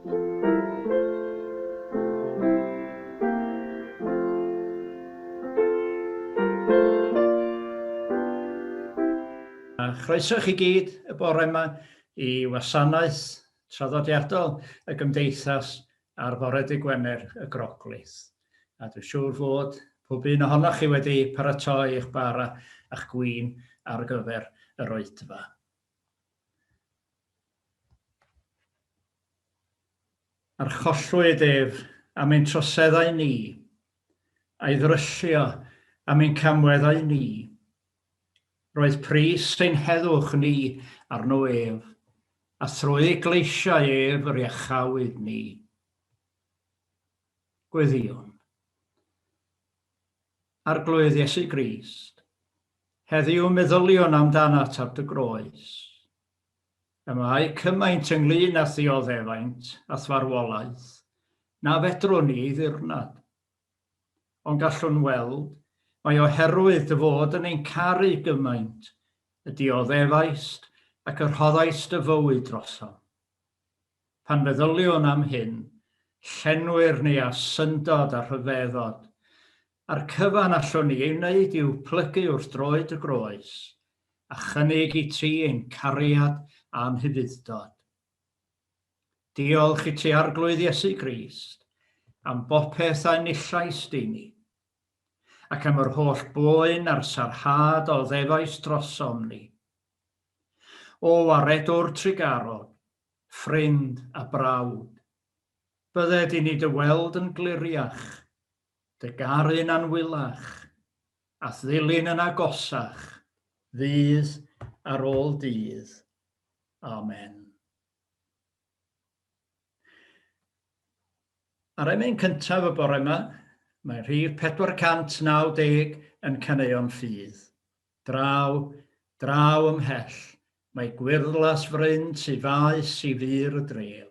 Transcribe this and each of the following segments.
A chroeso chi gyd y bore yma i wasanaeth traddodiadol y Gymdeithas ar fore Dydd Gwener y Groglith. A dwi'n siŵr fod pob un ohonoch chi wedi paratoi eich bara a'ch gwin ar gyfer yr oedfa. Archollwyd ef am ein troseddau ni, a'i ddryllio am ein camweddau ni. Roedd pris ein heddwch ni arno ef, a thrwy ei gleisiau ef yr iachawyd ni. Gweddïwn. Arglwydd Iesu Grist, heddiw meddyliwn amdanat ar dy groes. Y mae cymaint ynglŷn â thioddefaint a thfarwolaeth na fedrwn ni ei ddirnad. Ond gallwn weld mai oherwydd dy fod yn ein caru gymaint y dioddefaist ac y rhoddaist dy fywyd drosom. Pan feddyliwn am hyn, llenwir ni â syndod a rhyfeddod, a'r cyfan allwn ni ei wneud yw plygu wrth droed y groes, a chynnig i ti ein cariad a'n hufudd-dod. Diolch i ti Arglwydd Iesu Grist am bopeth a enillais di ni, ac am yr holl boen a'r sarhad a oddefais drosom ni. O waredwr trugarog, ffrind a brawd, bydded i ni dy weld yn gliriach, dy garu'n anwylach, a'th ddilyn yn agosach, ddydd ar ôl dydd. Amen. Ar emyn cyntaf y bore yma, mae rhif 490 yn Caneuon Ffydd. Draw, draw ymhell, mae gwyrddlas fryn tu faes i fur y dref.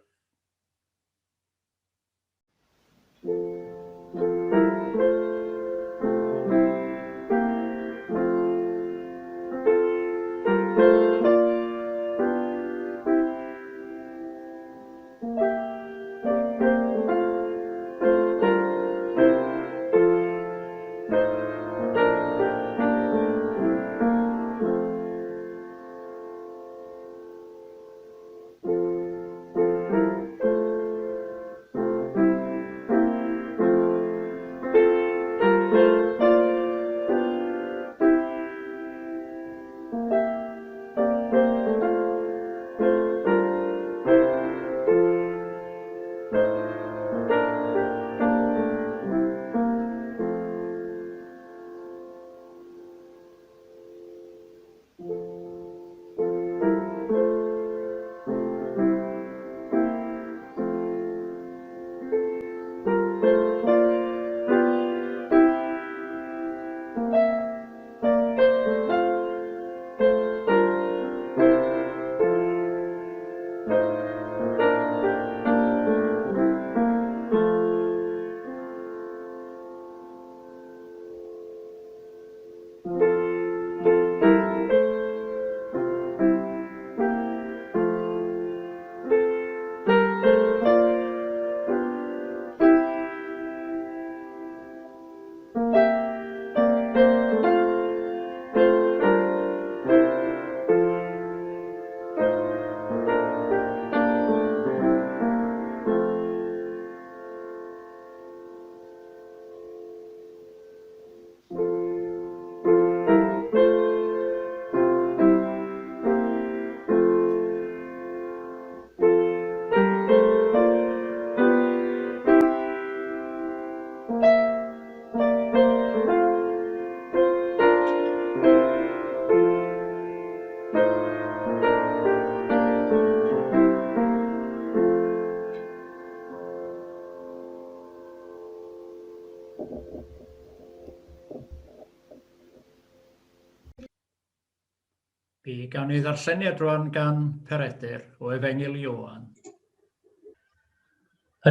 Mi gawn ni ddarlleniad rwan gan Peredur o Efengyl Ioan.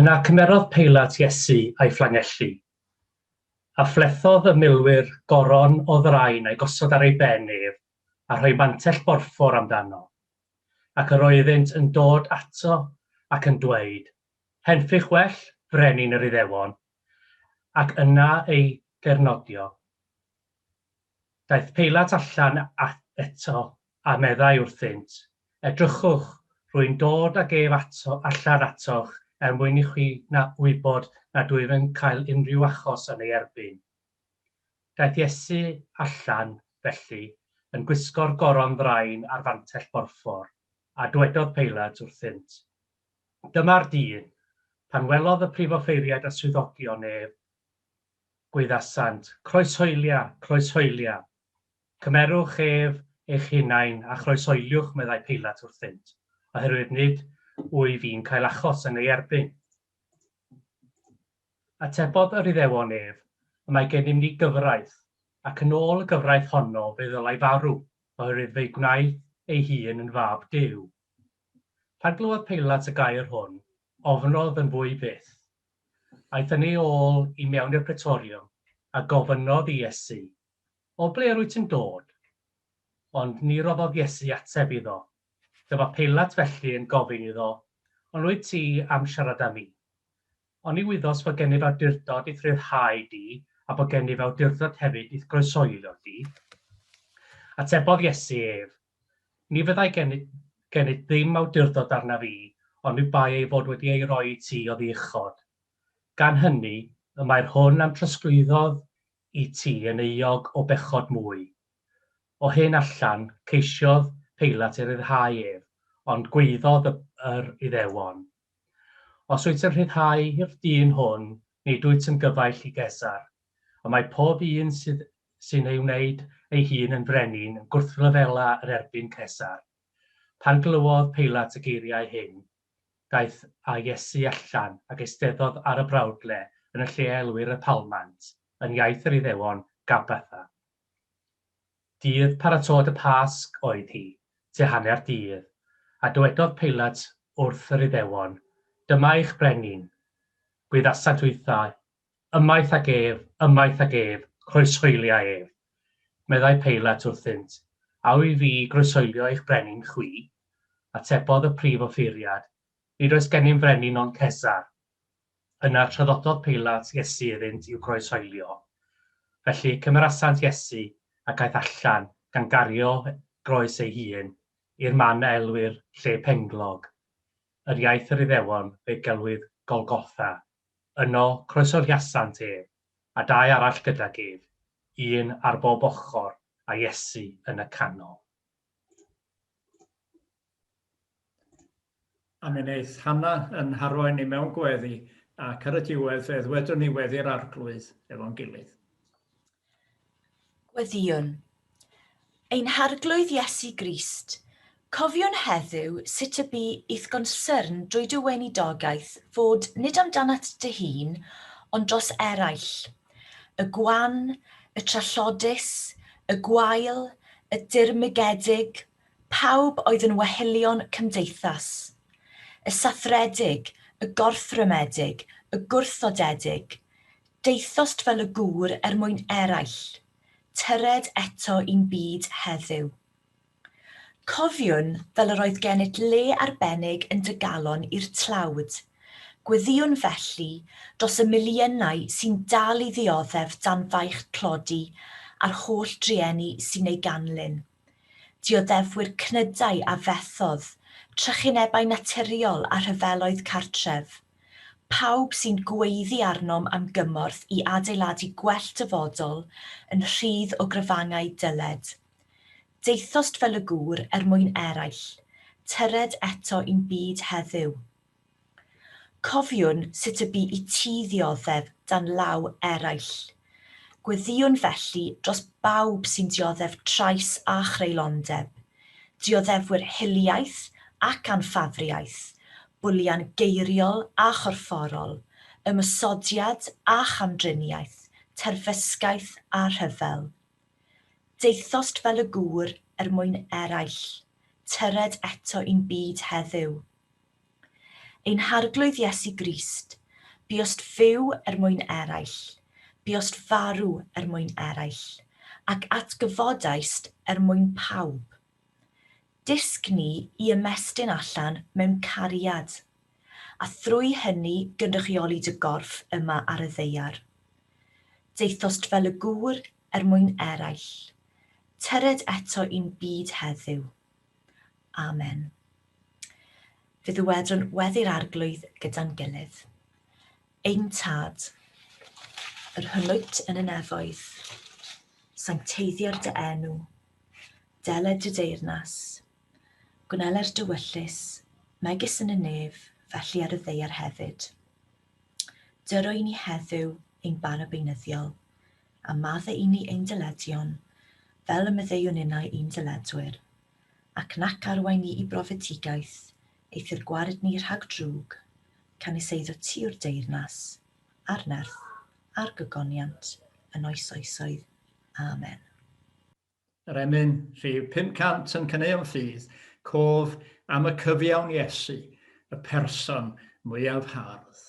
Yna cymerodd Peilat Iesu a'i fflangellu, a phlethodd y milwyr goron o ddrain a'i gosod ar ei ben ef, a rhoi mantell borffor amdano. Ac yr oeddynt yn dod ato ac yn dweud, Henffych well, frenin yr Iddewon, ac yna ei gernodio. Daeth Peilat allan eto a meddai wrthynt, Edrychwch, rwy'n dod ag ef ato, allan atoch er mwyn i chwi na wybod nad wyf yn cael unrhyw achos yn ei erbyn. Daeth Iesu allan, felly, yn gwisgo'r goron ddrain a'r fantell borffor, a dwedodd Peilat wrthynt, Dyma'r dyn. Pan welodd y prifoffeiriaid a swyddogion ef, gwaeddasant, Croeshoelia! Croeshoelia! Cymerwch ef eich hunain a chroeshoeliwch, meddai Peilat wrthynt, oherwydd nid wyf i'n cael achos yn ei erbyn. Atebodd yr Iddewon ef, Y mae gennym ni gyfraith, ac yn ôl y gyfraith honno fe ddylai farw, oherwydd fe'i gwnaeth ei hun yn fab Duw. Pan glywodd Peilat y gair hwn, ofnodd yn fwy fyth. Aeth yn ei ôl i mewn i'r Praetorium a gofynnodd i Iesu, O ble rwyt yn dod? Ond ni roddodd Iesu ateb iddo. Dyma Peilat felly yn gofyn iddo, Ond wyt ti am siarad â mi? Oni wyddos fod gennyf awdurdod i'th ryddhau di, a bod gennyf awdurdod hefyd i'th groeshoelio di? Atebodd Iesu ef, Ni fyddai gennyt gennyt ddim awdurdod arnaf i, oni bai ei fod wedi ei roi i ti oddi uchod. Gan hynny, y mae'r hwn a'm trosglwyddodd i ti yn euog o bechod mwy. O hyn allan, ceisiodd Peilat ei ryddhau ef, ond gwaeddodd y yr Iddewon. Os wyt yn rhyddhau'r dyn hwn, nid wyt yn gyfaill i Gesar. Y mae pob un sydd sy'n ei wneud ei hun yn frenin yn gwrthryfela yn erbyn Cesar. Pan glywodd Peilat y geiriau hyn, daeth â Iesu allan ac eisteddodd ar y brawdle yn y lle a elwir y Palmant, yn iaith yr Iddewon, Gabbatha. Dydd paratoad y Pasg oedd hi, tua hanner dydd, a dywedodd Peilat wrth yr Iddewon, Dyma eich brenin. Gwyddasant hwythau, Ymaith ag ef, ymaith ag ef, croeshoelia ef. Meddai Peilat wrthynt, A wyf fi i groeshoelio eich brenin chwi? Atebodd y prif offeiriad, Nid oes gennym frenin ond Cesar. Yna traddododd Peilat Iesu iddynt i'w groeshoelio. Felly cymerasant Iesu ac aeth allan, gan gario groes ei hun, i'r man a elwir Lle Penglog. Yn iaith yr Iddewon fe'i gelwid Golgotha. Yno, croeshoeliasant ef, a dau arall gydag ef, un ar bob ochr, a Iesu yn y canol. A mi wneith Hannah yn harwain ni mewn gweddi, ac ar y diwedd fe ddwedwn ni weddi'r Arglwydd efo'n gilydd. Gweddïwn. Ein Harglwydd Iesu Grist, cofiwn heddiw sut y bu i'th gonsyrn drwy dy weinidogaeth fod nid amdanat dy hun, ond dros eraill, y gwan, y trallodus, y gwael, y dirmygedig, pawb oedd yn wahilion cymdeithas, y sathredig, y gorthrymedig, y gwrthodedig, Daethost fel y gŵr er mwyn eraill, tyred eto i'n byd heddiw. Cofiwn fel yr oedd gennyt le arbennig yn dy galon i'r tlawd. Gweddïwn felly dros y miliynau sy'n dal i ddioddef dan faich tlodi a'r holl drueni sy'n ei ganlyn. Dioddefwyr cnydau a fethodd, trychinebau naturiol a rhyfeloedd cartref. Pawb sy'n gweiddi arnom am gymorth i adeiladu gwell dyfodol yn rhydd o grafangau dyled. Daethost fel y gŵr er mwyn eraill, tyred eto i'n byd heddiw. Cofiwn sut y bu i ti ddioddef dan law eraill. Gweddïwn felly dros bawb sy'n dioddef trais a chreulondeb, dioddefwyr hiliaeth ac anffafriaeth, bwlian geiriol a chorfforol, ymosodiad a chamdriniaeth, terfysgaeth a rhyfel. Daethost fel y gŵr er mwyn eraill, tyred eto i'n byd heddiw. Ein Harglwydd Iesu Grist, buost fyw er mwyn eraill, buost farw er mwyn eraill, ac atgyfodaist er mwyn pawb. Dysg ni i ymestyn allan mewn cariad, a thrwy hynny gynrychioli dy gorff yma ar y ddaear. Daethost fel y gŵr er mwyn eraill. Tyred eto i'n byd heddiw. Amen. Fe ddywedwn weddi'r Arglwydd gyda'n gilydd. Ein Tad, yr hwn wyt yn y nefoedd, sancteiddier dy enw, deled dy deyrnas, gwneler dy wyllys, megis yn y nef, felly ar y ddaear hefyd. Dyro i ni heddiw ein bara beunyddiol, a madde i ni ein dyledion, fel y maddeuwn innau i'n dyledwyr. Ac nac arwain ni i brofedigaeth, eithr gwared ni rhag drwg, canys eiddo ti yw'r deyrnas, a'r nerth, a'r gogoniant, yn oes oesoedd. Amen. Yr emyn rhif 500 yn Caneuon Ffydd, Cof am y cyfiawn Iesu, y person mwyaf hardd.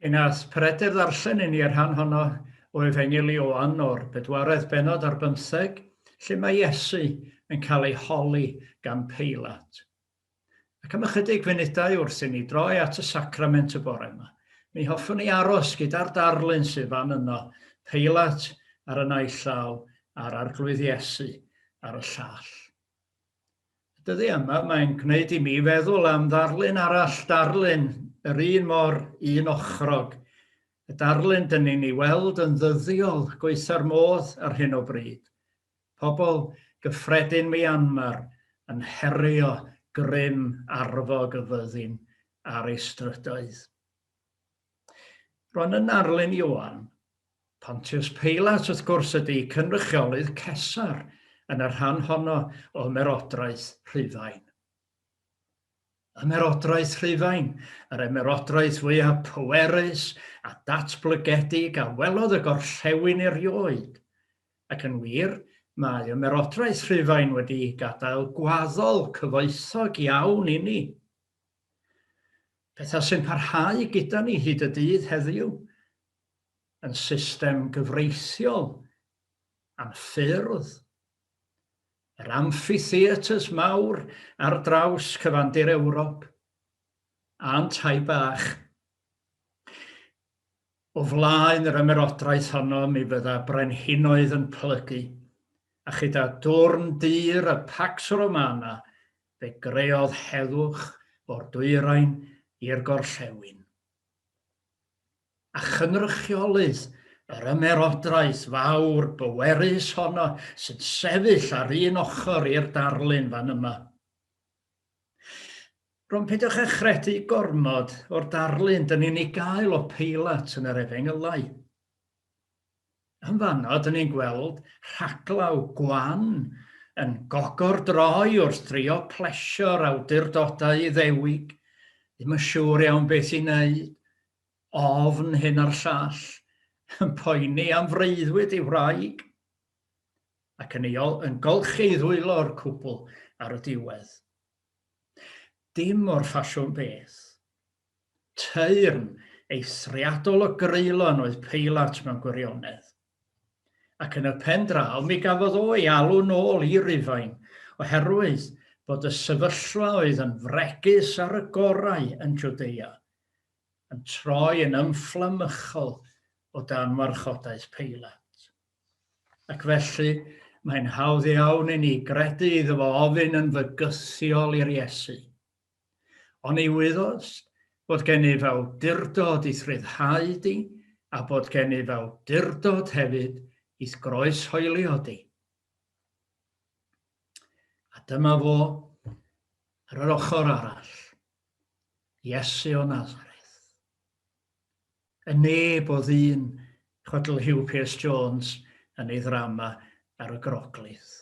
Mi wnaeth Peredur ddarllen i ni y rhan honno o Efengyl Ioan o'r bedwaredd bennod ar bymtheg, lle mae Iesu yn cael ei holi gan Peilat. Ac am ychydig funudau wrth i ni droi at y sacrament y bore yma, mi hoffwn i aros gyda'r darlun sydd fan yno, Peilat ar y naill llaw a'r Arglwydd Iesu ar y llall. Y dyddiau yma mae'n gwneud i mi feddwl am ddarlun arall, darlun yr un mor un ochrog, y darlun dyn ni'n ei weld yn ddyddiol gwaetha'r modd ar hyn o bryd. Pobl gyffredin Myanmar yn herio grym arfog y fyddin ar ei strydoedd. Ro'n yn narlun Ioan, Pontius Peilat wrth gwrs ydy cynrychiolydd Cesar yn y rhan honno o Ymerodraeth Rhufain. Ymerodraeth Rhufain, yr ymerodraeth fwyaf pwerus a datblygedig a welodd y gorllewin erioed. Ac yn wir, mae Ymerodraeth Rhufain wedi gadael gwaddol cyfoethog iawn inni. Pethau sy'n parhau gyda ni hyd y dydd heddiw, yn system gyfreithiol, a'n ffyrdd, yr amphitheatres mawr ar draws cyfandir Ewrop, a'n tai bach. O flaen yr ymerodraeth honno mi fydda brenhinoedd yn plygu, a chyda dwrn dur y Pax Romana fe greodd heddwch o'r dwyrain i'r gorllewin. A chynrychiolydd yr ymerodraeth fawr bwerus honno sy'n sefyll ar un ochr i'r darlun fan yma. Rwan, peidiwch â chredu gormod o'r darlun dyn ni'n ei gael o Peilat yn yr Efengylau. Yn fanno, dyn ni'n gweld rhaglaw gwan yn gogor-droi wrth drio plesio'r awdurdodau Iddewig, ddim yn siŵr iawn beth i wneud, ofn hyn a'r llall, yn poeni am freuddwyd ei wraig, ac yn ei yn golchi ei ddwylo o'r cwbl ar y diwedd. Dim o'r ffasiwn beth. Teyrn eithriadol o greulon oedd Peilat mewn gwirionedd. Ac yn y pen draw mi gafodd o ei alw nôl i Rufain oherwydd bod y sefyllfa oedd yn fregus ar y gorau yn Jwdea yn troi yn ymfflamychol o dan warchodaeth Peilat. Ac felly, mae'n hawdd iawn i ni gredu iddo fo ofyn yn fygythiol i'r Iesu. Oni wyddost fod gennyf awdurdod i'th ryddhau di, a bod gennyf awdurdod hefyd i'th groeshoelio di? A dyma fo ar yr ochr arall, Iesu o Nazareth. Y neb o ddyn, chwedl Huw Pierce Jones yn ei ddrama ar y Groglith.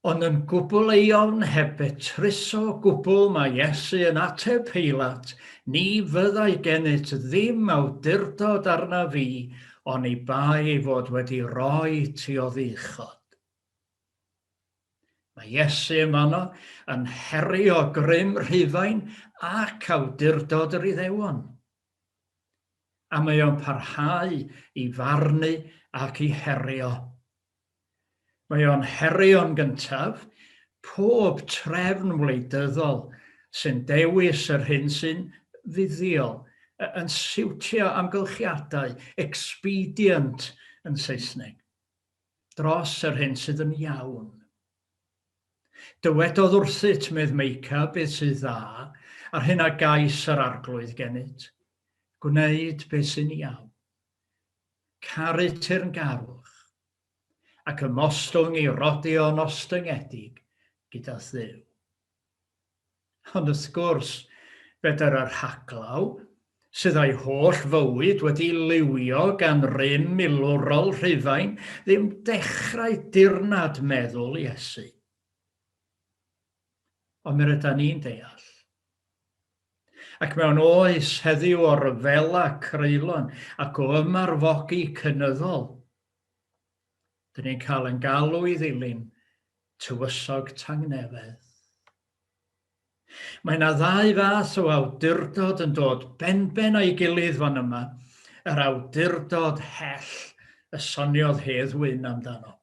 Ond yn gwbl eofn, heb betruso o gwbl, mae Iesu yn ateb Peilat, Ni fyddai gennyt ddim awdurdod arnaf fi, oni bai ei fod wedi roi ti oddi uchod. Mae Iesu yn fanno yn herio grym Rhufain ac awdurdod yr Iddewon. A mae o'n parhau i farnu ac i herio. Mae o'n herio'n gyntaf pob trefn wleidyddol sy'n dewis yr hyn sy'n fuddiol, yn siwtio amgylchiadau, expedient yn Saesneg. dros yr hyn sydd yn iawn. Dywedodd wrthyt, medd Meica, beth sydd dda, a'r hyn a gais yr arglwydd gennyt. Gwneud beth sy'n iawn. Caru teyrngarwch, ac ymostwng i rodio'n ostyngedig gyda Dduw. Ond wrth gwrs, fedr y rhaglaw, sydd â'i holl fywyd wedi liwio gan rym milwrol Rhufain, ddim dechrau dirnad meddwl Iesu. Ond mi rydan ni'n deall. Ac mewn oes heddiw o ryfela creulon ac o ymarfogi cynyddol, dyn ni'n cael yn galw i ddilyn Tywysog Tangnefedd. Mae yna ddau fath o awdurdod yn dod benben a'i gilydd fan yma, yr awdurdod hell y soniodd Hedd Wyn amdano,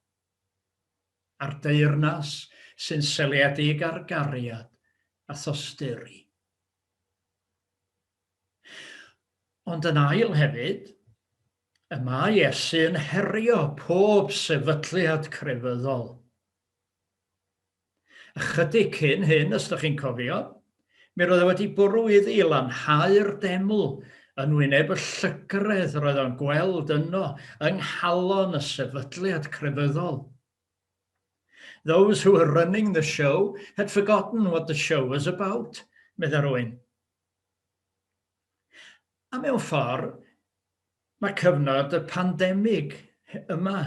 a'r deyrnas sy'n seliedig ar gariad a thosturi. Ond yn ail hefyd, y mae Iesu yn herio pob sefydliad crefyddol. Ychydig cyn hyn, os ydych chi'n cofio, mi roedd e wedi bwrw iddi i lanhau'r deml yn wyneb y llygredd roedd o'n gweld yno yng nghalon y sefydliad crefyddol. Those who were running the show had forgotten what the show was about, meddai rhywun. A mewn ffordd, mae cyfnod y pandemig yma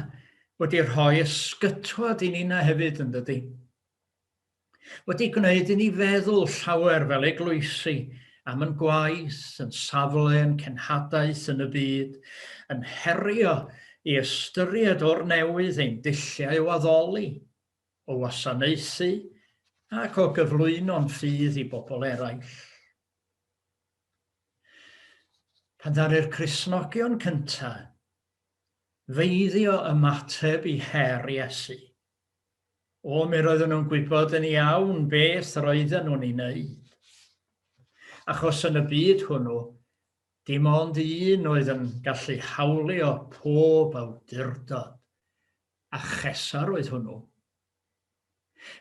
wedi rhoi ysgytwad i ni'na hefyd, yn dydy? Wedi gwneud i ni feddwl llawer fel eglwysi am yn gwaith, yn safle, yn cenhadaeth yn y byd, yn herio i ystyried o'r newydd ein dulliau o addoli, o wasanaethu ac o gyflwyno'n ffydd i bobl eraill. Pan ddaru'r Cristnogion cyntaf feiddio ymateb i her Iesu, o, mi roedden nhw'n gwybod yn iawn beth roedden nhw'n ei wneud. Achos yn y byd hwnnw, Dim ond un oedd yn gallu hawlio pob awdurdod, a Chesar oedd hwnnw.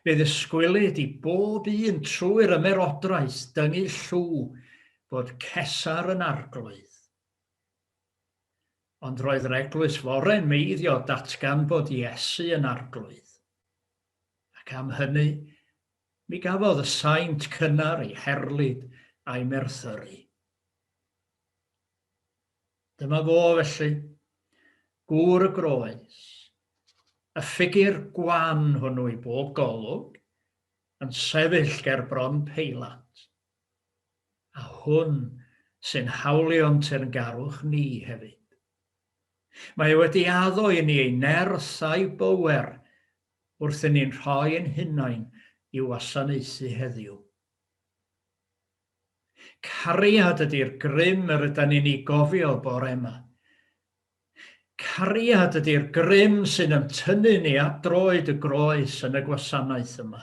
Fe ddisgwylid i bob un trwy'r ymerodraeth dyngu llw bod Cesar yn arglwydd. Ond roedd yr eglwys fore'n meiddio datgan bod Iesu yn arglwydd. Ac am hynny, mi gafodd y saint cynnar ei herlid a'i merthyru. Dyma fo felly, gŵr y groes, y ffigur gwan hwnnw i bob golwg, yn sefyll ger bron Peilat. A hwn sy'n hawlio'n teyrngarwch ni hefyd. Mae e wedi addo i ni ei nerth a'i bower wrth i ni'n rhoi ein hunain i'w wasanaethu heddiw. Cariad ydy'r grym yr ydan ni'n ei gofio bore yma. Cariad ydy'r grym sy'n ymtynnu ni at droed y groes yn y gwasanaeth yma.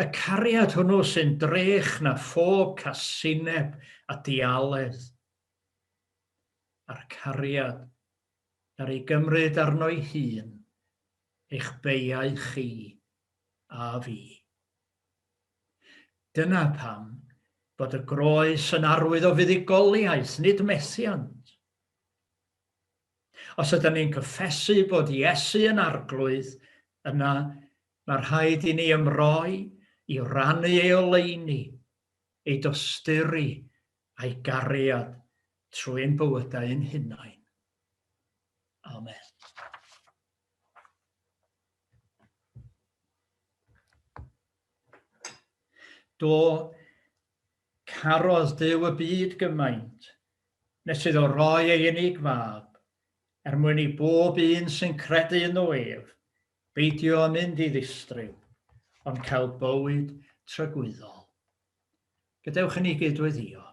Y cariad hwnnw sy'n drech na phob casineb a dialedd. A'r cariad ar ei gymryd arno'i hun, eich beiau chi a fi. Dyna pam bod y groes yn arwydd o fuddugoliaeth, nid methiant. Os ydym ni'n cyffesu bod Iesu yn arglwydd, yna mae rhaid i ni ymroi i rannu ei oleuni, ei dosturi a'i gariad trwy ein bywydau ein hunain. Amen. Do, carodd Duw y byd gymaint, nes iddo roi ei unig fab, er mwyn i bob un sy'n credu ynddo ef, beidio â mynd i ddistryw, ond cael bywyd tragwyddol. Gadewch i ni gydweddio.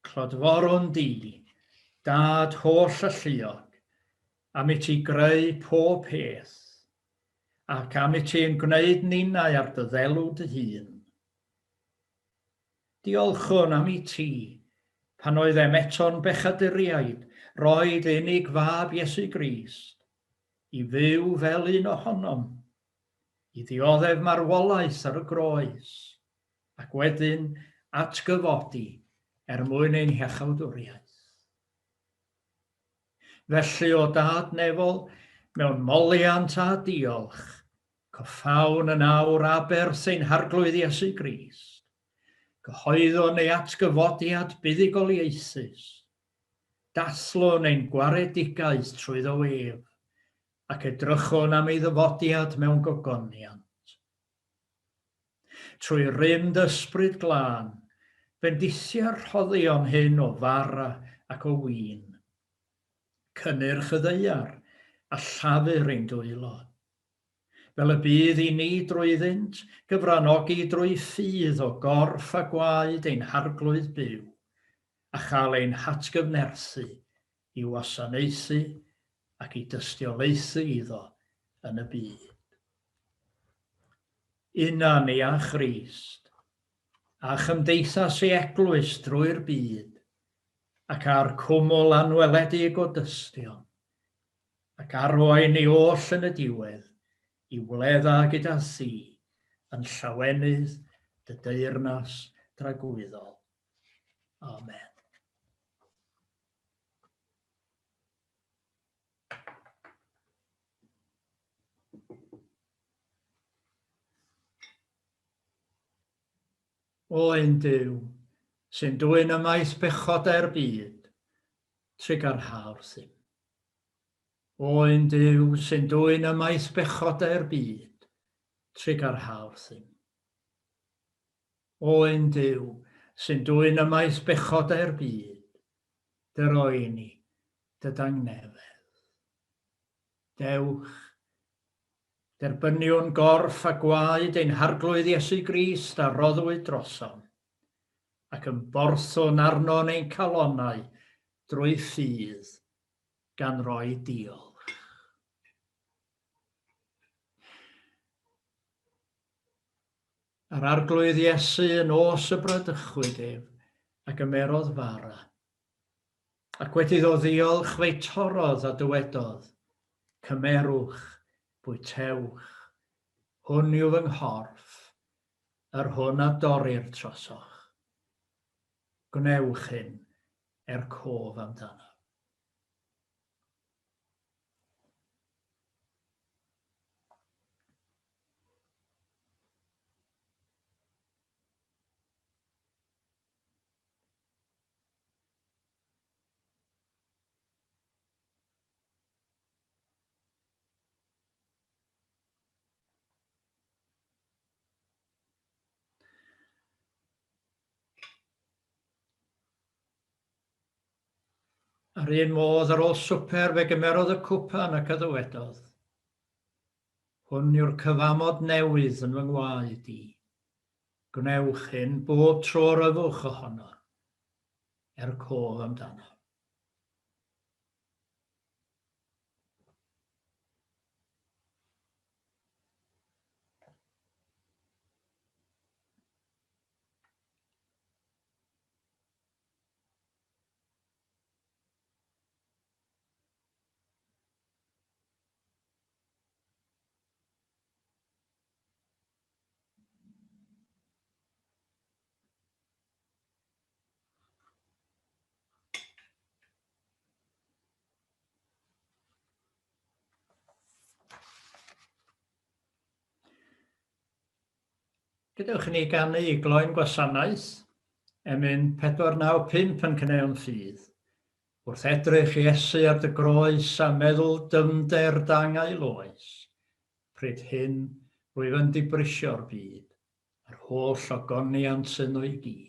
Clodforwn di, Dad holl alluog, am i ti greu pob peth, ac am i ti yn gwneud ninnau ar dy ddelw dy hun. Diolchwn am i ti, pan oeddem eto'n bechaduriaid, roi dy unig fab Iesu Grist, i fyw fel un ohonom, i ddioddef marwolaeth ar y groes, ac wedyn atgyfodi er mwyn ein hiachawdwriaeth. Felly, o Dad nefol, mewn moliant a diolch, coffawn yn awr aberth ein Harglwydd Iesu Grist, cyhoeddwn ei atgyfodiad buddugoliaethus, dathlwn ein gwaredigaeth trwyddo ef, ac edrychwn am ei ddyfodiad mewn gogoniant. Trwy rym dy Ysbryd Glân, bendithia'r rhoddion hyn o fara ac o win, cynnyrch y ddaear a llafur ein dwylo, fel y bydd i ni drwyddynt gyfranogi drwy ffydd o gorff a gwaed ein Harglwydd byw, a chael ein hatgyfnerthu i wasanaethu ac i dystiolaethu iddo yn y byd. Una ni â Christ, a chymdeithas ei eglwys drwy'r byd, ac â'r cwmwl anweledig o dystion, ac arwain ni oll yn y diwedd i wledda gyda thi yn llawenydd dy deyrnas dragwyddol. Amen. O ein Duw, sy'n dwyn ymaith bechodau'r byd, trugarha wrthym. O ein Duw, sy'n dwyn ymaith bechodau'r byd, trugarha wrthym. O ein Duw, sy'n dwyn ymaith bechodau'r byd, dy roi i ni dy dangnefedd. Dewch, derbyniwn gorff a gwaed ein Harglwydd Iesu Grist a roddwyd drosom, ac ymborthwn arno'n ein calonnau drwy ffydd, gan roi diolch. A'r Arglwydd Iesu yn nos y bradychwyd ef, a gymerodd fara. Ac wedi iddo ddiolch, fe'i torrodd a dywedodd, Cymerwch, bwytewch, hwn yw fy nghorff, yr hwn a dorrir trosoch. Gwnewch hyn er cof amdanaf. A'r un modd ar ôl swper fe gymerodd y cwpan ac a ddywedodd, Hwn yw'r cyfamod newydd yn fy ngwaed i. Gwnewch hyn bob tro yr yfwch ohono, er cof amdano. Gadewch i ni ganu i gloi'n gwasanaeth, emyn 495 yn Caneuon Ffydd. Wrth edrych Iesu ar dy groes a meddwl dyfnder dy angau loes, pryd hyn rwyf yn dibrisio'r byd, a'r holl ogoniant yno i gyd.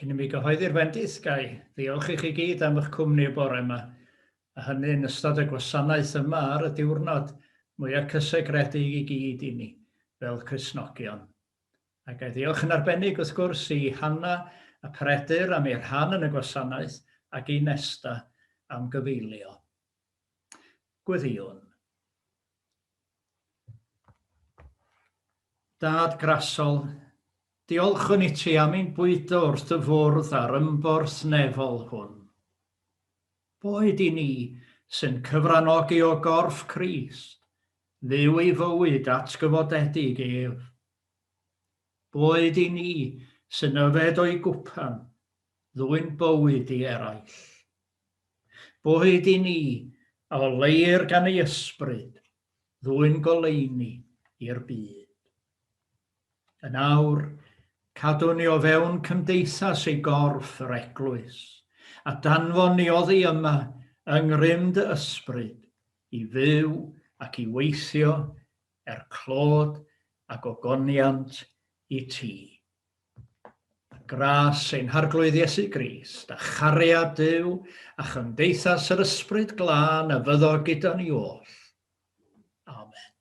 Cyn i mi gyhoeddi'r fendith, ga i ddiolch i chi gyd am eich cwmni y bore yma, a hynny yn ystod y gwasanaeth yma ar y diwrnod mwyaf cysegredig i gyd i ni fel Cristnogion. A ga i ddiolch yn arbennig wrth gwrs i Hanna a Peredur am eu rhan yn y gwasanaeth ac i Nesta. am gyfeilio. Gweddïwn. Dad grasol, diolchwn i ti am ein bwydo wrth dy fwrdd a'r ymborth nefol hwn. Boed i ni, sy'n cyfranogi o gorff Crist, fyw ei fywyd atgyfodedig ef. Boed i ni, sy'n yfed o'i gwpan, ddwyn bywyd i eraill. Boed i ni, a oleuir gan ei ysbryd, ddwyn goleuni i'r byd. Yn awr, cadw ni o fewn cymdeithas ei gorff yr eglwys, a danfon ni oddi yma yng ngrym dy ysbryd i fyw ac i weithio er clod a gogoniant i ti. Gras ein Harglwydd Iesu Grist, a chariad Duw, a chymdeithas yr Ysbryd Glân a fyddo gyda ni oll. Amen.